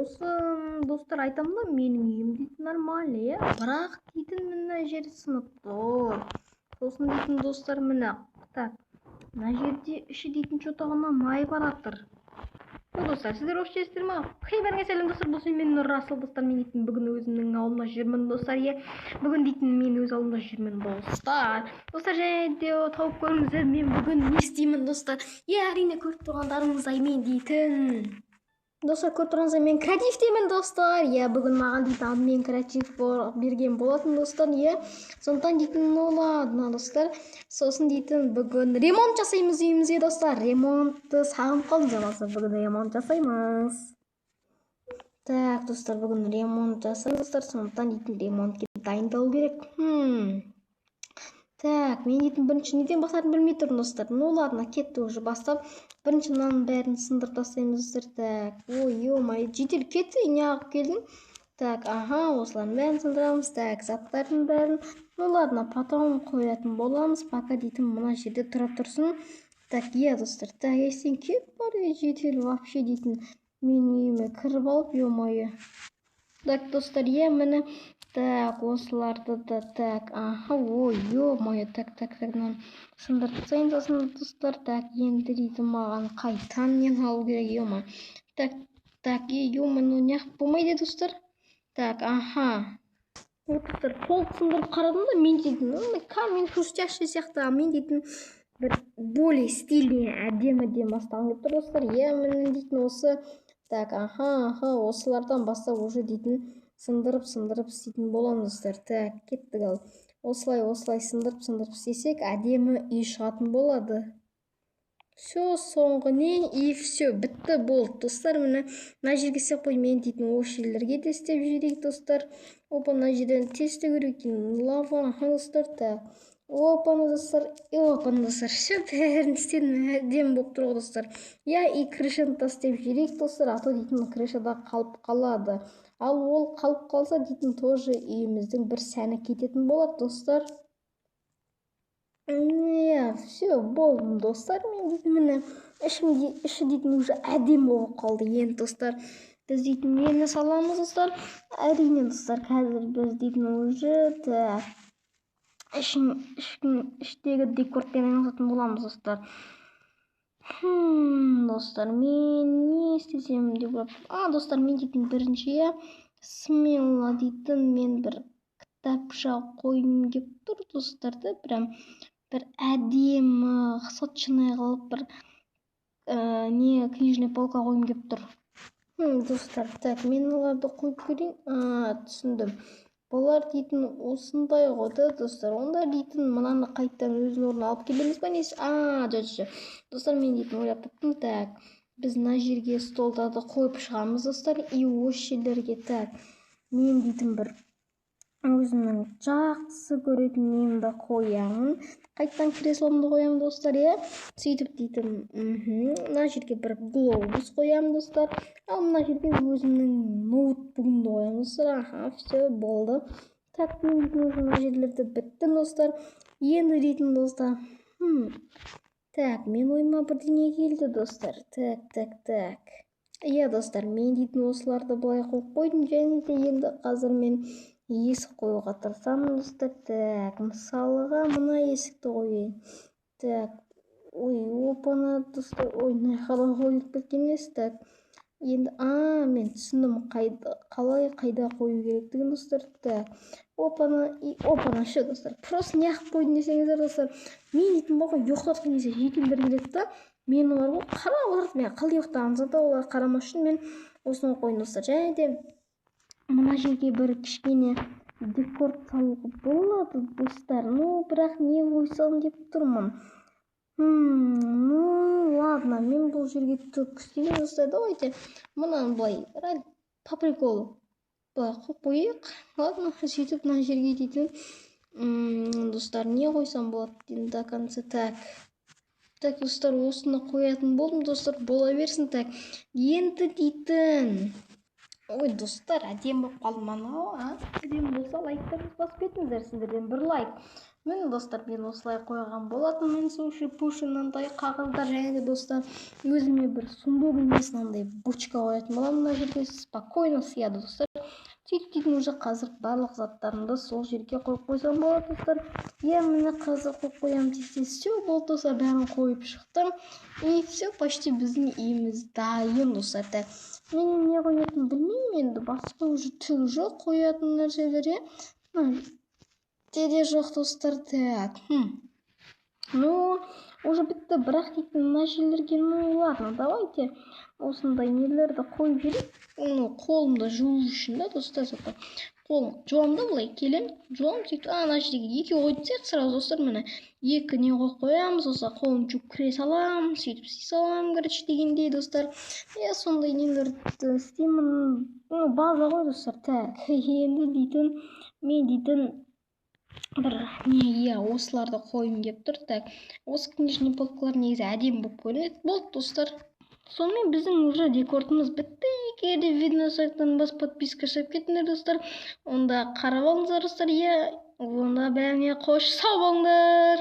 Сосын, достар, айтамын да, менің үйім дейтін нормально, иә, бірақ дейтін мына жер сынып тұр. Сосын дейтін, достар, міне, так, мына жерде іші дейтін че-то ұнамай баратыр. Ну, достар, сіздер осы жерсіздер ма? Хей, бәріңе сәлем, достар, бұл мен Расыл, достар. Мен дейтін бүгін өзімнің ауылымда жүрмін, достар, иә. Бүгін дейтін мен өз ауылымда жүрмін, достар. Достар, және де тауып көріңіздер, мен бүгін не істеймін, достар? Иә, әрине, көріп тұрғандарыңыздай, мен дейтін, достар, көріп тұрғаныңыздай, мен креативтемін, достар. Иә, бүгін маған дейтін админ креатив берген болатын, достар, иә. Сондықтан дейтін, ну ладно, достар. Сосын дейтін бүгін ремонт жасаймыз үйімізге, достар. Ремонтты сағынып қалдым, достар. Бүгін ремонт жасаймыз. Так, достар, бүгін ремонт жасаймыз, достар. Сондықтан дейтін ремонтке дайындалу керек. Так, мен дейтін бірінші неден бастарымды білмей тұрмын, достар. Ну ладно, кетті уже бастап. Бірінші мынаның бәрін сындырып тастаймыз, достар. Так, ой, ё-моё, жедел кетті, неғып келдің? Так, аха, осылардың бәрін сындырамыз. Так, заттардың бәрін. Ну ладно, потом қоятын боламыз. Пока дейтін мына жерде тұра тұрсын. Так, иә, достар. Так, ей, сен кет бар, жедел вообще дейтін менің үйіме кіріп алып, ё-моё. Так, достар, иә, міне. Так, осыларды да, так, аха, ой, ё-моё, так, так, так, мынаны сындырып тастайын сосын, достар. Так, енді дейтін маған қайтадан нені алу керек, ё. Так, так, ё, ну неғып болмайды, достар? Так, аха. Вот, достар, пол сындырып қарадым да, мен дейтін камень хрустящий сияқты, ал мен дейтін бір более стильный, әдеміден бастағым келіп тұр, достар. Иә, міне дейтін осы. Так, аха, аха, осылардан бастап уже дейтін сындырып, сындырып істейтін боламыз, достар. Так, кеттік. Ал осылай, осылай сындырып, сындырып істесек, әдемі үй шығатын болады. Все, соңғы не, и все, бітті, болды, достар. Міне, мына жерге істеп қой. Мен дейтін осы жерлерге де істеп жіберейік, достар. Опа, мына жерден тез істеу керек екен лава. Аха, достар, так, опа, достар, и опа, достар, все, бәрін істедім, әдемі болып тұр ғой, достар. Иә, и крышаны да істеп жіберейік, достар, а то дейтін крышада қалып қалады. Ал ол қалып қалса дейтін, тоже үйіміздің бір сәні кететін болады, достар. Иә, все, болдым, достар. Мен дейтін міне ішімде, іші дейтін уже әдемі болып қалды. Енді, достар, біз дейтін нені саламыз, достар? Әрине, достар, қазір біз дейтін уже, так, ішін, іштегі декормен айналысатын боламыз, достар. Достар, мен не істесем деп ойлап, а, достар, мен дейтін бірінші, иә, смело дейтін мен бір кітапша қойғым келіп тұр, достар, да. Прям бір әдемі, сочный қылып бір не, книжный полка қойғым келіп тұр. Достар, так, мен оларды қойып көрейін. А, түсіндім, бұлар дейтін осындай ғой да, достар. Онда дейтін мынаны қайтадан өзінің орнына алып келеміз ба, несі? А, жоқ, жоқ, достар, мен дейтін ойлап таптым. Так, біз мына жерге столдарды қойып шығамыз, достар, и осы жерлерге, так, мен дейтін бір өзімнің жақсы көретін немді қоямын, қайтадан кресломды қоямын, достар, иә. Сөйтіп дейтін мына жерге бір глобус қоямын, достар. Ал мына жерге өзімнің ноутбугымды қоямын, достар. Аха, все, болды. Так, мен дейтін уже мына жерлерді біттім, достар. Енді дейтін, достар, так, мен ойыма бірдеңе келді, достар. Так, так, так, иә, достар, мен дейтін осыларды былай қойып қойдым. Және де енді қазір мен есік қоюға тырысамын, достар. Так, мысалға, мына есікті қояйын. Так, ой, опана, достар, ой, мына жаққа қойылып кеткен емес. Так, енді, а, мен түсіндім қайда, қалай, қайда қою керектігін, достар. Так, опана и опана, все, достар. Просто неғып қойдым десеңіздер, достар, мен дейтін бар ғой, ұйықтатқан кезде жительдер келеді да, мені бар ғой қарап отырады, мен қалай ұйықтағанымды да. Олар қарамас үшін мен осыны қойдым, достар. Және де мына жерге бір кішкене декор салуға болады, достар. Ну, бірақ не қойсам деп тұрмын. Ну ладно, мен бұл жерге түк істемеймін, достар. Давайте мынаны былай по приколу былай қойып қояйық. Ладно, сөйтіп мына жерге дейтін, достар, не қойсам болады до конца? Так, так, достар, осыны қоятын болдым, достар, бола берсін. Так, енді дейтін, ой, достар, әдемі болып қалды мынау. А, әдемі болса, лайктарыңызды басып кетіңіздер, сіздерден бір лайк. Міне, достар, мен осылай қойған болатынмын. Суши пуши, мынандай қағаздар. Және де, достар, өзіме бір сундук емес, мынандай бочка қоятын боламын. Мына жерге спокойно сыяды, достар. Сөйтіп дейтін, уже қазір барлық заттарымды сол жерге қойып қойсам болады, достар. Иә, міне, қазір қойып қоямын тез тез. Все, болды, достар, бәрін қойып шықтым. И все, почти біздің үйіміз дайын, достар. Так, мен не қоятынымды білмеймін енді, басқа уже түк жоқ қоятын нәрселер, иә, де жоқ, достар. Так, ну, уже бітті. Бірақ дейтін, мына жерлерге, ну ладно, давайте осындай нелерді қойып жіберейік. Ну, қолымды жуу үшін да, достар. Зато қолым жуамын да, былай келемін, жуамын, сөйтіп ана жерге екеу қойып тастайық сразу, достар. Міне, екі не қойып қоямыз. Осылай қолымды жуып кіре саламын, сөйтіп істей саламын, короче, дегендей, достар. Иә, сондай нелерді істеймін. Ну, база ғой, достар. Так, енді дейтін, мен дейтін бір не, иә, осыларды қойғым келіп тұр. Так, осы книжный полкалар негізі әдемі болып көрінеді. Болды, достар, сонымен біздің уже декорымыз бітті. Егер де видео бас подписка жасап кетіңдер, достар. Онда қарап алыңыздар, достар. Иә, онда бәріңе қош, сау болыңдар.